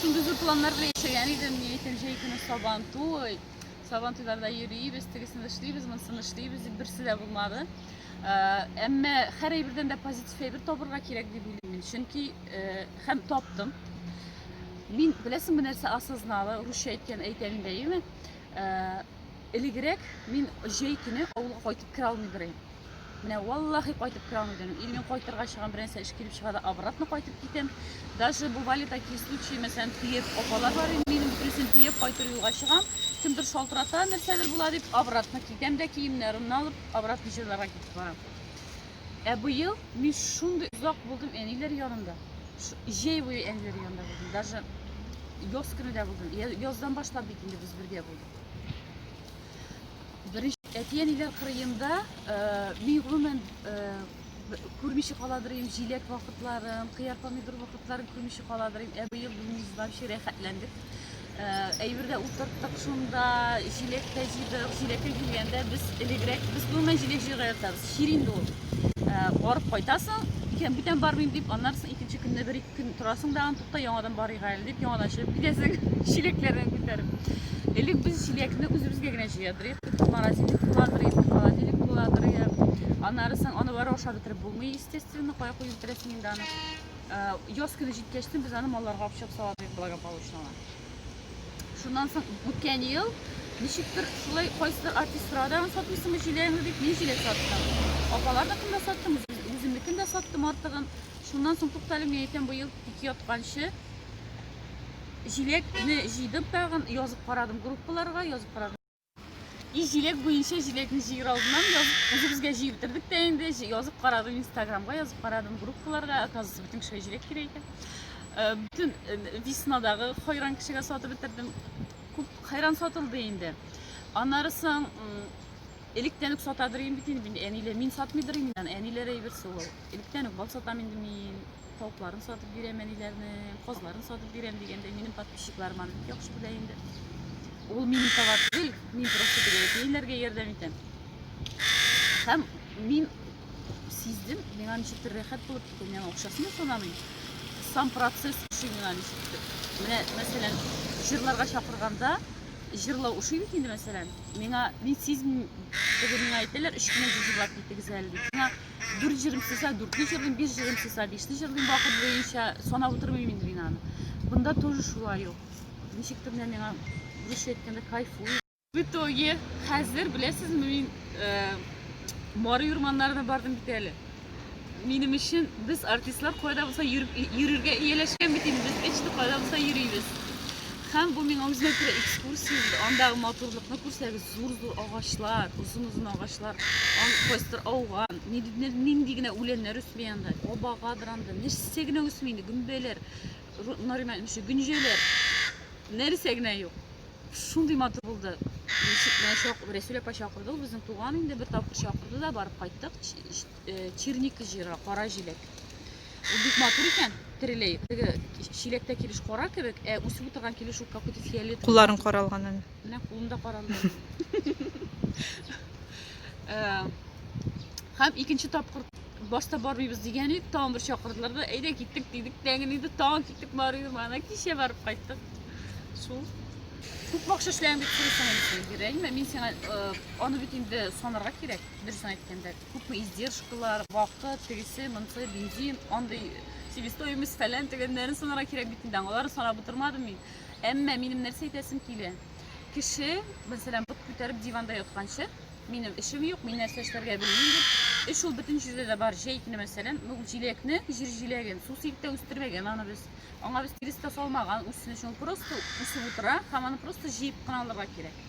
Шундый зур планнар белән яшәгән идем. Мин әйтәм, җәй көне Сабантуй. Сабантуйларда йөрибез, тегесен эшлибез, монысын эшлибез дип берсе дә булмады. Әмма һәр әйбердән дә позитив әйбер табырга кирәк дип уйлыйм мин. Чөнки һәм таптым. Мин, беләсеңме, нәрсә осознала, русча әйткән әйтәм инде, әйеме? Элегрәк мин җәй көне авылга кайтып керә алмый идем. Менә валлахи кайтып керә алмый идем. Или мин кайтырга чыгам, бер нәрсә эш килеп чыга да обратно кайтып китәм. Даже бывали такие случаи, мәсәлән, төяп апалар бар инде минем, бөтенесен төяп кайтыр юлга чыгам. Кемдер шалтырата, нәрсәдер була дип, обратно китәм дә киемнәремне алып, обратно җырларга китеп барам. Ә быел мин шундый озак булдым әниләр янында. Җәй буе әниләр янында булдым. Даже яз көне дә булдым. Яздан башлап бит инде без бергә булдык. Беренче әти-әниләр кырыенда мин гомумән күрмичә каладыр идем җиләк вакытларын, кыяр помидор вакытларын күрмичә каладыр идем. Ә быел без вообще рәхәтләндек. Әйбер дә утырттык шунда, җиләк тә җыйдык. Җиләккә килгәндә без элегрәк, без гомумән җиләк җыярга яратабыз. Чир инде ул. Барып кайтасың, икән бүтән бармыйм дип, аннан соң икенче көнне бер көн торасың да, тукта, яңадан барыйк әле дип, яңадан чыгып китәсең, чиләкләрен күтәреп. Элек без чиләкне үзебезгә генә җыядыр идек, морозильник буладыр иде, холодильник буладыр иде. Аннары соң аны бары ашап бетереп булмый, естественно, кая куеп бетерәсең инде аны. Яз көне җиткәчтен без аны малларга алып чыгып сала идек благополучно. Шуннан соң үткән ел ничектер шулай кайсыдыр артист сорады, аны сатмыйсыңмы җиләгеңне дип, мин җиләк саттым. Апаларныкын да саттым, үземнекен дә саттым артыгын. Шуннан соң туктале, мин әйтәм, быел тик ятканчы җиләкне җыйдым тагын, язып карадым группаларга, язып карадым. И җиләк буенча җиләкне җыер алдыннан язып, үзебезгә җыеп бетердек тә инде, язып карадым Инстаграмга, язып карадым группаларга, оказывается, бөтен кешегә җиләк кирәк икән. Бөтен веснадагы хайран кешегә сатып бетердем. Күп хайран сатылды инде. Аннары соң электән үк сатадыр инде бит инде, әниләр, мин сатмыйдыр инде, әниләр әйберсе ул. Электән үк бал сатам инде мин, тавыкларын сатып бирәм әниләрнең, казларын сатып бирәм дигәндә, минем подписчикларым аны бик яхшы белә инде. Ул минем товар түгел, мин просто теге әти-әниләргә ярдәм итәм. Һәм мин сиздем, миңа ничектер рәхәт булып китә, мин аның акчасын да санамыйм. Сам процесс ошый миңа ничектер. Менә, мәсәлән, җырларга чакырганда, җырлау ошый бит инде, мәсәлән. Миңа, мин сизмим, теге миңа әйтәләр, өч кенә җыр җырлап китегез әле дип. Миңа Дүрт җырым сыйса, дүртне җырлыйм, биш җырым сыйса, бишне җырлыйм вакыт буенча. Санап утырмыйм инде мин аны. Бында тоже шулай ук. Ничектер менә миңа, русча әйткәндә, кайфую. В итоге, хәзер, беләсезме, мин э, Мары урманнарына бардым бит әле. Минем өчен без артистлар кайда булса йөреп йөрергә ияләшкән бит инде, без вечно кайда булса йөрибез. Һәм бу миңа үзенә күрә экскурсия булды. Андагы матурлыкны күрсәгез, зур-зур агачлар, озын-озын агачлар, кайсыдыр ауган, нинди генә үләннәр үсми анда, абагадыр анда, нәрсә генә үсми инде, гөмбәләр, Нариман әйтмешли, гөнҗәләр, нәрсә генә юк. Шундый матур булды. Ничек менә чак, Рәсүл апа чакырды, ул безнең туган инде, бер тапкыр чакырды да барып кайттык. Черника җыйра, кара җиләк. Ул бик матур икән, тереләй. Теге чиләктә килеш кара кебек, ә үсеп утырган килеш ул какой-то фиолетовый. Кулларың каралган әле. Менә кулым да каралды. Һәм икенче тапкыр башта бармыйбыз дигән идек, тагын бер чакырдылар да, әйдә киттек дидек, тәңен инде тагын киттек барыйбыз, ана кичә барып кайттык. Шул. Күп акча эшләгән дип сорыйсың инде син, Гәрәйме? Мин сиңа аны бит инде санарга кирәк, дөресен әйткәндә. Күпме издержкалар, вакыт, тегесе, монысы, бензин, андый себестоимость фәлән тегеннәрен санарга кирәк бит инде, аларын санап утырмадым мин. Әмма минем нәрсә әйтәсем килә? Кеше, мәсәлән, бот күтәреп диванда ятканчы, минем эшем юк, мин нәрсә эшләргә белмим дип, эш ул бөтен җирдә дә бар. Җәй көне, мәсәлән, ну, җиләкне, җир җиләген су сибеп тә үстермәгән аны без. Аңа без тирес тә салмаган, үссен өчен ул просто үсеп утыра һәм аны просто җыеп кына алырга кирәк.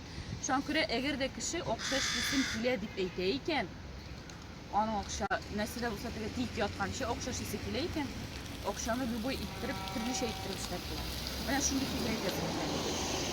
Шуңа күрә, әгәр дә кеше акча эшлисем килә дип әйтә икән, аның акча нәрсә дә булса теге тик ятканчы акча эшлисе килә икән, акчаны любой иттереп, төрлечә иттереп эшләп була. Менә шундый фикер әйтәсем килә.